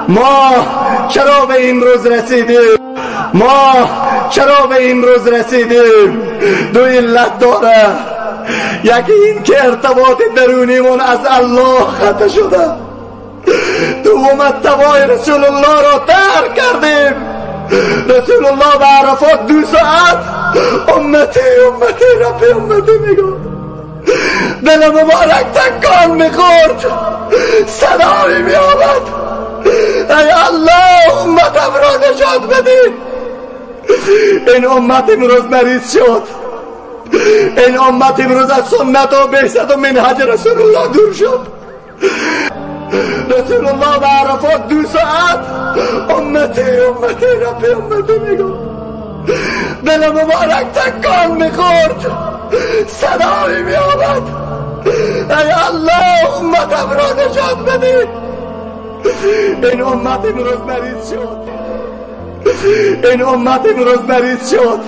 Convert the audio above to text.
ما چرا به این روز رسیدیم؟ ما چرا به این روز رسیدیم؟ دو علت داره. یکی این که ارتباط درونیمون از الله قطع شده. دوم اتباع رسول الله را ترک کردیم. رسول الله به عرفات 2 ساعت امتی امتی ربی امتی میگفت. دل مبارک تکان میخورد، صدایی میآمد ای الله امتم را نجات بدین. این امت امروز مریض شد. این امت امروز از سنت و بعثت و منهج رسول الله دور شد. رسول الله به عرفات 2 ساعت امتی امتی ربی امتی میگفت. دل مبارک تکان میخورد، صدایی میآمد ای الله امتم را نجات بدین. این امت امروز مریض شد. این امت امروز مریض شد.